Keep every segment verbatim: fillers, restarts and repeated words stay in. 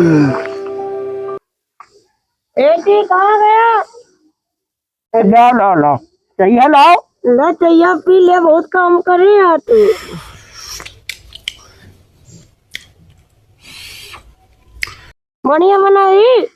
ए जी, कहाँ गया? ला, ला, ला। चाहिए लाओ। ना चाहिए, पी ले, बहुत काम करे यार तू। बढ़िया बनाई।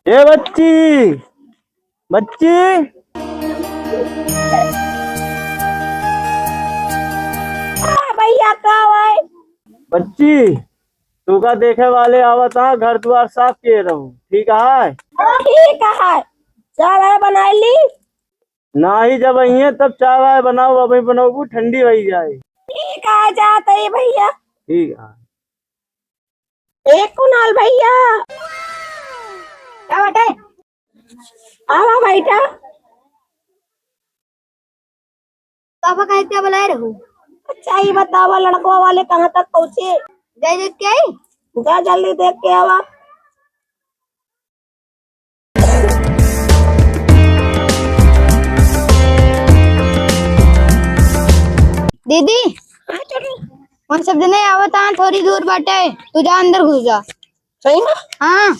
ए बच्ची, बच्ची। हाँ भैया, का भाई? बच्ची, तुका देखे वाले आवत हा, घर दुआर साफ किए रहू, ठीक है? ठीक है, चाय वाय बनाई ली? नाही, जब अइहें तब चाय वाय बनाओ, अबहीं बनउबू, ठंडी होइ जाए। ठीक है, जात ही भैया। ठीक है। ए कुणाल भैया, का बाटे? आवा बैठा। पापा काहे के बुलाए रहू? अच्छा, ई बतावा, लड़कवा वाले कहाँ तक पहुँचे? जाए देख के आई। जा जल्दी देख के आवा। दीदी, हाँ, चलो। उन सब जने आवत हैं, थोड़ी दूर बाटे, तू जा अंदर घुस जा। सही में? हाँ।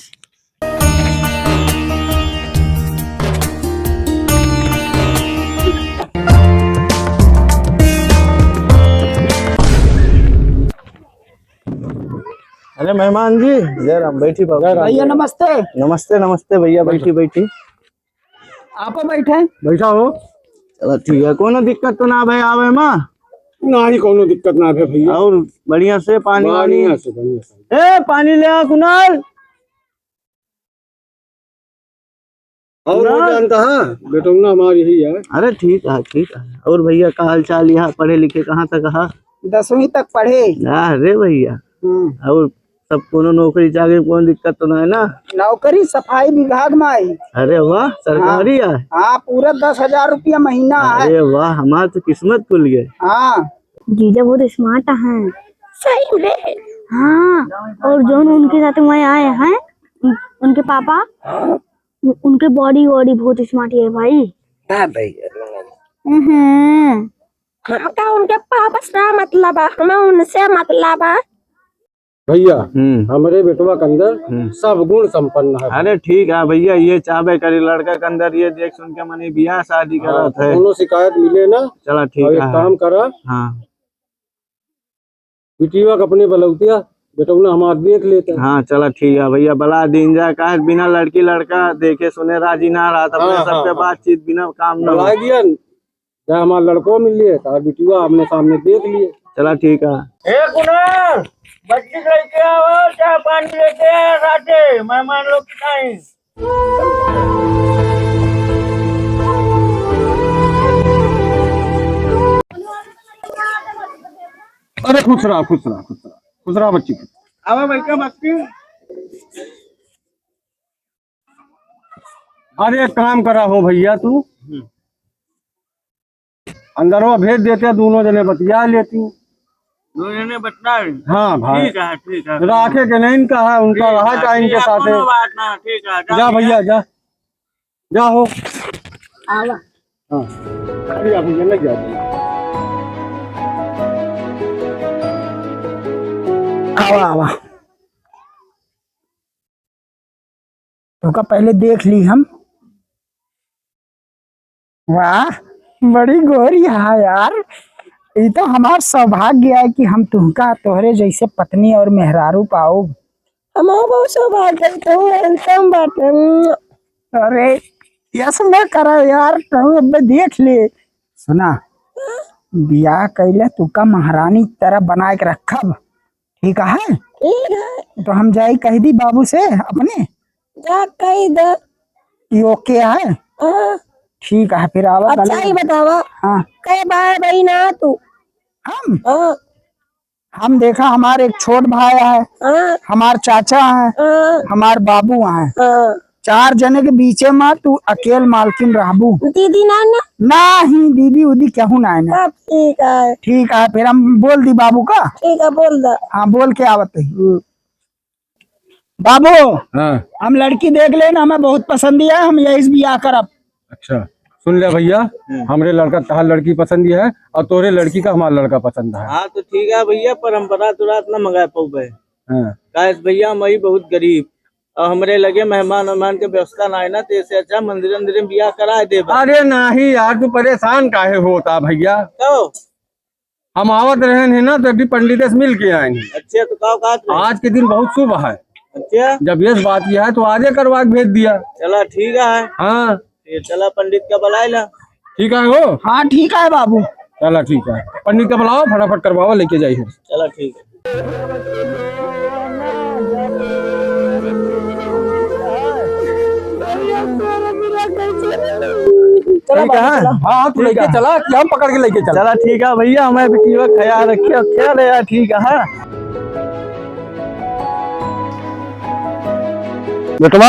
अरे मेहमान जी, जय राम, बैठी बाबू। जय राम, भैया, जय राम। नमस्ते। नमस्ते, नमस्ते भैया, बैठी, बैठी। आप बैठे। बैठा हो। चला ठीक है, कोनो दिक्कत तो ना भाई आवे मा? नाही, कोनो दिक्कत ना है भैया। और बढ़िया से पानी वानी? बढ़िया से, बढ़िया से। ए, पानी ले आ कुणाल। और वो ना। जानता है, बेटौना हमारी ही है। अरे ठीक है, ठीक है। और भैया का हाल चाल, यहाँ पढ़े लिखे कहाँ तक है? दसवीं तक पढ़े। अरे भैया। हम्म। और सब कोनो नौकरी चाकरी कोनो दिक्कत तो ना है ना? नौकरी सफाई विभाग में आई। अरे वाह, सरकारी हाँ। है? हाँ, पूरा दस हजार रुपया महीना है। अरे वाह, हमार तो किस्मत खुल गए। हाँ। जीजा बहुत smart हैं। सही में? हाँ, और जौन उनके साथ में आए हैं, उन-, उनके पापा, उ-, उनके body वॉडी बहुत smart है भाई। हाँ भाई। हम्म। हमका उनके पापा से मतलब है, हमें उनसे मतलब है। भैया, हम्म। हमरे बेटवा के अंदर हम्म। सब गुण संपन्न है। अरे ठीक है भैया, ये चाहबे करी लड़का के अंदर, ये देख सुन के मने बियाह शादी हाँ, करत है। कोनो शिकायत मिले ना। चला ठीक और एक है। काम करा। हाँ। बिटिया के अपने बलौतिया, बेटौना हमार देख लेता। हाँ, चला ठीक है भैया, बला दीन जा, काहे बिना लड़की लड़का देखे सुने राजी ना रहत, अपने हाँ, सबके हाँ, हाँ। बातचीत बिना काम ना बला हो। दिया, जा हमार लड़को मिल लिए, तार बिटिया आमने सामने देख लिए। चला ठीक है। ए कुणाल, बच्ची लेके आओ, चाय पानी लेके आओ, साथे मेहमान लोग की टाइम। अरे खुश रहा, खुश रहा, खुश रहा, खुश रहा बच्ची, खुश। आवा भाई, क्या बात की? अरे एक काम करा हो भैया तू, हम्म। अंदरवा भेज देते, दोनों जने बतिया लेती। दोनों जने बतिया लेती। हाँ भाई। ठीक है, ठीक है। राखे के नहीं कहा, उनका ठीक रहा है, का इनके ठीक है, साथे। कोनो बात ना, ठीक है, जा जा भैया, भैया। जा। जा हो। आवा। हाँ। अरे आप ये लग जाओ। आवा, आवा। तोका पहले देख ली हम। वाह, बड़ी गोरी है यार। ई तो हमार सौभाग्य है कि हम तुहका तोहरे जैसे पत्नी और मेहरारू पाउब। हमार बहुत सौभाग्य है, तू handsome बाटे। अरे, यस न करा यार, तू अब देख ले। सुना, बियाह कैले तुका महारानी की तरह बनाए के रखब। ठीक है? ठीक है। तो हम जाई कह दी बाबू से अपने? जा कह दे। कि OK है? हाँ। ठीक है, फिर आवा अच्छा, कल। ये बतावा। हाँ। कै भाई बहन है तू? हम? हाँ। हम देखा, हमार एक छोट भाई है, हाँ। हमार चाचा है, हाँ। हमार बाबू है। हाँ। चार जने के बीचे मा तू अकेल मालकिन रहबू। दीदी ना ना? नाही, दीदी उदी केहू ना है ना। तब ठीक है। ठीक है, फिर हम बोल दी बाबू का। ठीक है, बोल दा। हाँ, बोल के आवत है। हम्म। बाबू, हाँ। हम लड़की देख लेन, हमें बहुत पसंद है, हम यही से बियाह करब। अच्छा, सुन ले भैया, हम्म। हमरे लड़का तहार लड़की पसंद है और तोरे लड़की का हमार लड़का पसंद है। हाँ, तो ठीक है भैया, पर हम बारात उरात ना मंगा पउबे। हाँ। काहे से भैया, हम ही बहुत गरीब, और हमरे लगे मेहमान वेहमान के व्यवस्था ना है ना, तो ऐसे अच्छा मंदिर अंदिर में बियाह करा दे बा। अरे नाही यार, तू परेशान काहे होता भैया? तो हम आवत रहन है ना, तो एक पंडित से मिल के आए हैं। अच्छा, तो का कहत रहे? आज के दिन बहुत शुभ है। अच्छा। जब ये बात यह है, तो आजे करवा के भेज दिया। चला, ठीक है। हाँ। फिर चला, पंडित का बुलाए ला। ठीक है हो? हाँ, ठीक है बाबू। चला, ठीक है, पंडित का बुलाओ, फटाफट करवाओ, लेके जाइए। चला, ठीक है। चला ठीक है। बाबू, चला। हाँ, हाँ, तू ठीक लेके है। चला कि हम पकड़ के लेके चला? चला ठीक है भैया, हमें बिटिया का ख्याल रखिए, ख्याल है यार, ठीक है। बेटवा,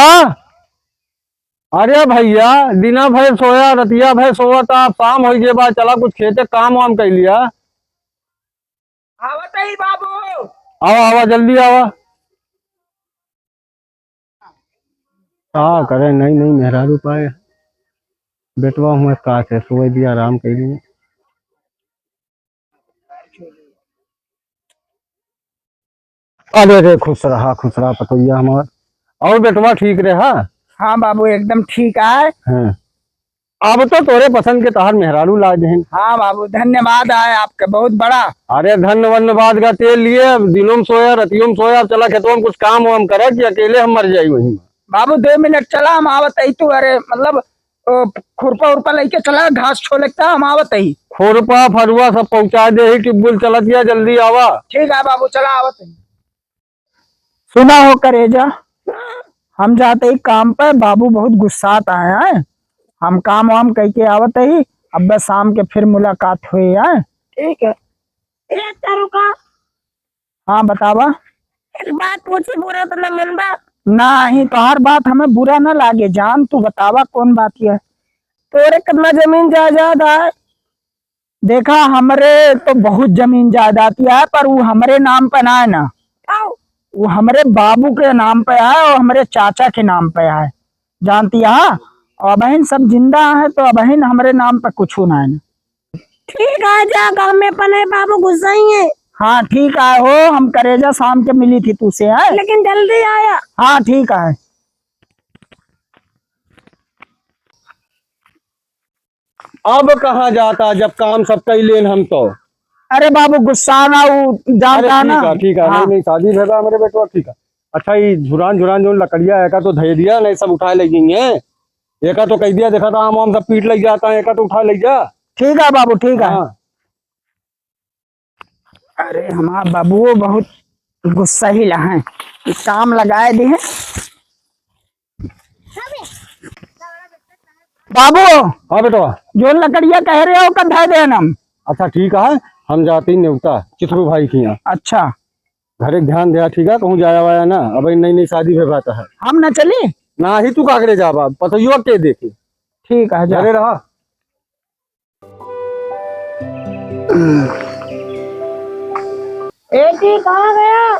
अरे भैया, दिना भर सोया, रतिया भर सोवत, अब शाम होइ गए बा, चला कुछ खेते काम वाम कर लिया। आवत ही बाबू। आवा, आवा, जल्दी आवा। का करे, नई नई मेहरारू पाए। बेटवा हुआ का से सोए दिया, आराम कर लिए। अरे रे, खुश रहा, खुश रहा पतोहिया हमार। और बेटवा ठीक रहा? हाँ बाबू, एकदम ठीक आए। हाँ। अब तो तोरे पसंद के तहार मेहरारू ला देहन। हाँ बाबू, धन्यवाद आए आपके बहुत बड़ा। अरे धन्य वन्यवाद का तेल लिए, अब दिनों में सोया, रतियों में सोया, अब चला खेतवा में कुछ काम वाम करा कि अकेले हम मर जाई वहीं। बाबू, दो मिनट चला, हम आवत ही। तू, अरे, मतलब, ओ, खुरपा उरपा लेके चला, घास छोले के हम आवत ही। खुरपा फरुआ सब पहुँचा दे ही, ट्यूबवेल चलत या, जल्दी आवा। ठीक है बाबू, चला आवत ही। सुना हो करेजा, हम जात ही काम पे, बाबू बहुत गुस्सात आए हैं। हम काम वाम कइके आवत ही, अब बस शाम के फिर मुलाकात होई है। ठीक है। ए, तारू का? हाँ, बतावा। एक बात पूछी, बुरा तो ना मनबा? नाही, तोहार बात हमें बुरा ना लागे जान, तू बतावा कौन बात है? तोरे कितना जमीन जायदाद है? देखा, हमरे तो बहुत जमीन जायदाद है, पर वो हमरे नाम पे ना है ना। आओ। वो हमरे बाबू के नाम पे है और हमरे चाचा के नाम पे है, जानती है? और अबहिन सब जिंदा है, तो अबहिन हमरे नाम पे कुछ ना है ना। ठीक है, जा, गाँव में अपने बाबू गुस्साई हैं। हाँ, ठीक है हो, हम करेजा शाम के मिली थी तू से, है? लेकिन जल्दी आया। हाँ, ठीक है। अब कहाँ जाता, जब काम सब कई लेन हम तो। अरे बाबू, गुस्सा ना, वो अरे जानता ठीक ना। है, ठीक है, हाँ। नहीं, नहीं, शादी भेदा हमरे बेटवा, ठीक है। अच्छा, ये झुरान, झुरान जो लकड़िया है, एका तो धे दिया, नहीं सब उठा ले जाएंगे। एका तो कह दिया, देखा था, आम वाम सब पीट ले जाता है, एका तो उठा ले जा। ठीक है बाबू, ठीक है। हाँ। अरे, हमार बाबुओ बहुत गुस्सा ही लहैं, ई काम लगाए दिहे। बाबू, हाँ बेटवा। जोन लकड़िया कह रहे हो, ओका धै देन हम। अच्छा, ठीक है, हम जाती नेवता चिथरू भाई के यहाँ। अच्छा। घरे ध्यान दिया, ठीक है, कहूँ जाया वाया ना, अब नई नई शादी भे बात है। हम ना चली? ना ही, तू काकरे जाबा, पतोहियो के देखी। ठीक है, जा। घरे रहा। ए जी, कहाँ गया?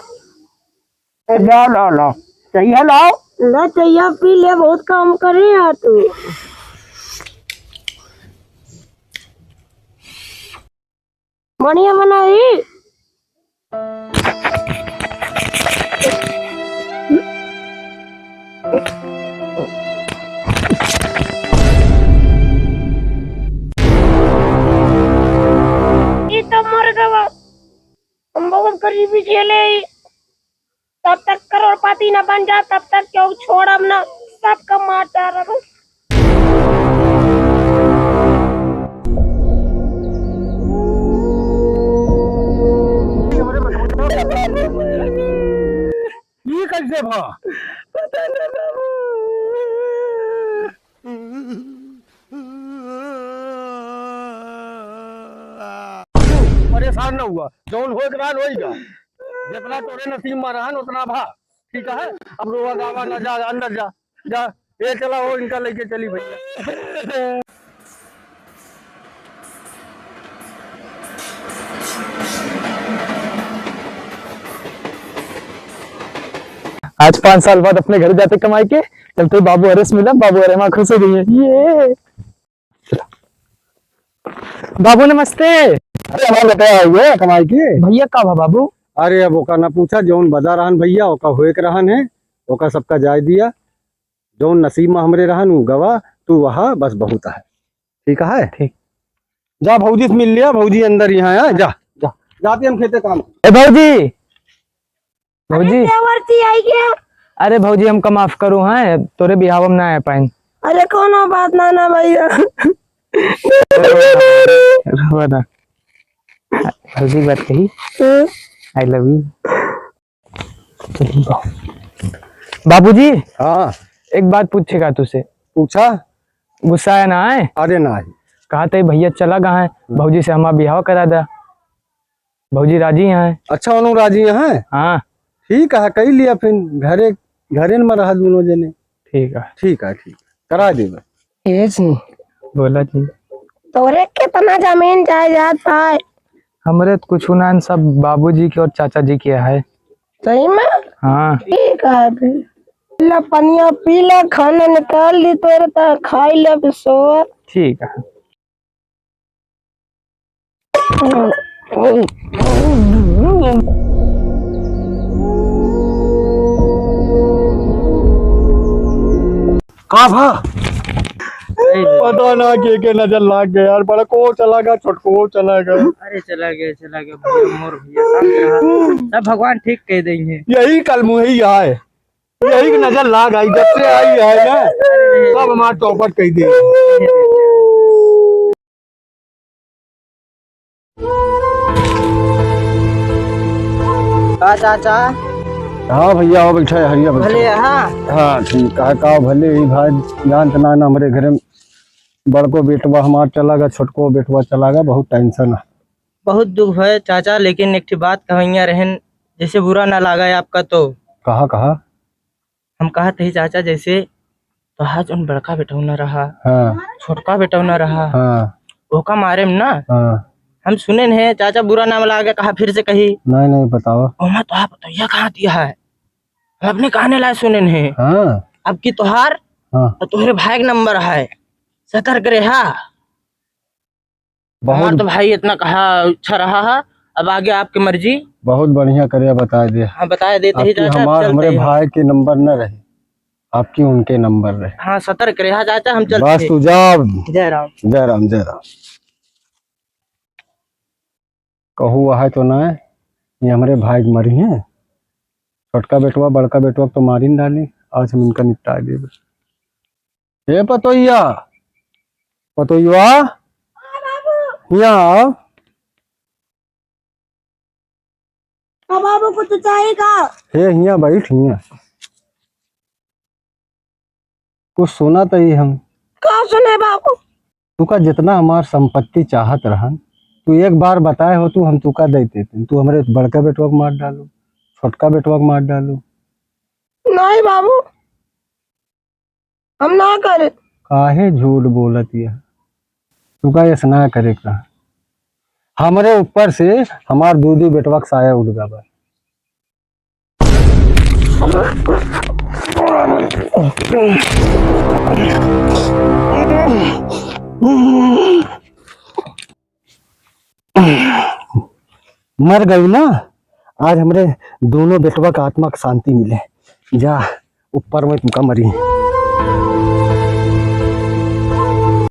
ए, लाओ, लाओ, लाओ। चाहिए, लाओ। ला, चाहिए, पी ले, बहुत काम करे यार तू। बढ़िया बनाई। ई तो मर गवा। हम बहुत गरीबी झेले ही। तब तक करोड़पति न बन जा, तब तक केहू छोड़ब न, सबका मार डारब। ई कैसे भा? पता ना बाबू। परेशान न हुआ, जौन होए के रहन होई गा। जितना तोरे नसीब में रहन उतना भा, ठीक है? अब रोवा गावा ना, जा अंदर जा, जा। ये चला हो, इनका लेके चली भैया। आज पाँच साल बाद अपने घर जाते कमाई के, चलते बाबू हरे से मिला, बाबू हरे माँ खुश हो गई है। ये बाबू नमस्ते। अरे हमार बेटा आइए कमाई के। भैया का भा बाबू? अरे अब ओका ना पूछा, जौन बदा रहन भैया, ओका होए के रहन है, ओका सबका जाय दिया। जौन नसीब में हमरे रहन उ गवा, तू वहा बस बहुत है। ठीक है? ठीक। जा भौजी से मिल लिया, भौजी अंदर यहाँ है, जा, जा। जाते हम खेते काम। ए भौजी, भौजी। अरे देवर जी आई गया। अरे भौजी, हमका माफ करू, हैं, तोरे बिहाव में ना आ पाइन। अरे कोनो बात ना, ना भैया। रोवा ना। भौजी बात कही, हाँ। I love you। बाबूजी, हाँ। एक बात पूछे का तुसे? पूछा। गुस्सा है ना आए? अरे ना आए। कहा थे भैया चला गया है, हम्म। भौजी से हमारा बिहाव करा दा। भौजी राजी हैं। अच्छा, ओनू राजी हैं? हाँ। ठीक है, कही लिया फिर, घरे, घरे में रहा दोनों जने। ठीक है। ठीक है, ठीक है, करा देबे। ए जी। बोला जी। तोरे कितना जमीन जायदाद है? हमरे तो कुछ ना, सब बाबूजी के और चाचा जी के है। सही में? हाँ। ठीक है फिर। ला पनिया पी ला, खाना निकाल ली तोरे, त खाई ले, फिर सोआ। ठीक है। का भा? पता ना के, के नजर लाग गया यार, बड़को चला गया, छोटको चला गया। अरे चला गया, चला गया, भैया, मोर भैया, शांत रहा। सब भगवान ठीक कह देंगे। यही कल मुही आए, यही की नजर लाग आई, जब से आई है ना, सब हमार चौपट कह दे। का चाचा? हाँ भैया, आओ बैठा है, हरिया बैठा। भले, हाँ। हाँ, ठीक है, का भले ही भाई, जानत ना, ना हमरे घरे में बड़को बेटवा हमार चला गया, छोटको बेटवा चला गया, बहुत tension है। बहुत दुख है चाचा, लेकिन एक ठे बात कहैया रहन, जैसे बुरा ना लागा आपका तो। कहा, कहा? हम कहत ही चाचा, जैसे तोहार जौन बड़का बेटौना रहा, हाँ। छोटका बेटौना रहा, हाँ। ओका मारे में ना, हाँ। हम सुने नहीं चाचा, बुरा नाम लागे, कहा फिर से कही। नहीं, नहीं, बताओ। ओमा तोहार पतोहिया कहाँ दिया है? हम अपने काने लाए सुने नहीं। हाँ। अब की तोहार हाँ। और तोहरे भाई के नंबर है, सतर्क रहा। बहुत हमार तो भाई इतना कहा अच्छा रहा है, अब आगे आपकी मर्जी। बहुत बढ़िया करे बता दे। हाँ, बताए देते ही आपकी चाचा, अब हमार, चलते हमरे ही। भाई के नंबर न रहे, आपकी उनके नंबर रहे। हाँ, सतर्क रहा चाचा, हम चलते बस हैं। तू जा। जय राम। जय राम, जय राम। कहू है तो ना, ये हमरे भाई के मरी हैं। छोटका बेटवा, बड़का बेटवा तो मारिन डाली, आज हम इनका निपटा देबे। ए पतोहिया, पतोहिया, हियाँ आओ। हाँ बाबू, कुछ चाहिए का? हे हियाँ बैठ, हियाँ। कुछ सुना तो ही हम। का सुने बाबू? तुका जितना हमार संपत्ति चाहत रहन, तू एक बार बताए हो तू, हम तुका दे देते। तू हमरे बड़का बेटवा के मार डालो, छोटका बेटवा के मार डालो। नहीं बाबू, हम ना करे। काहे झूठ बोलत यह? तुका ऐसा ना करे का। हमरे ऊपर से हमार दू दू बेटवा के साया उड़ गवा बा। मर गई ना, आज हमरे दोनों बेटवा का आत्मा के शांति मिले। जा, ऊपर में तुमका मरी।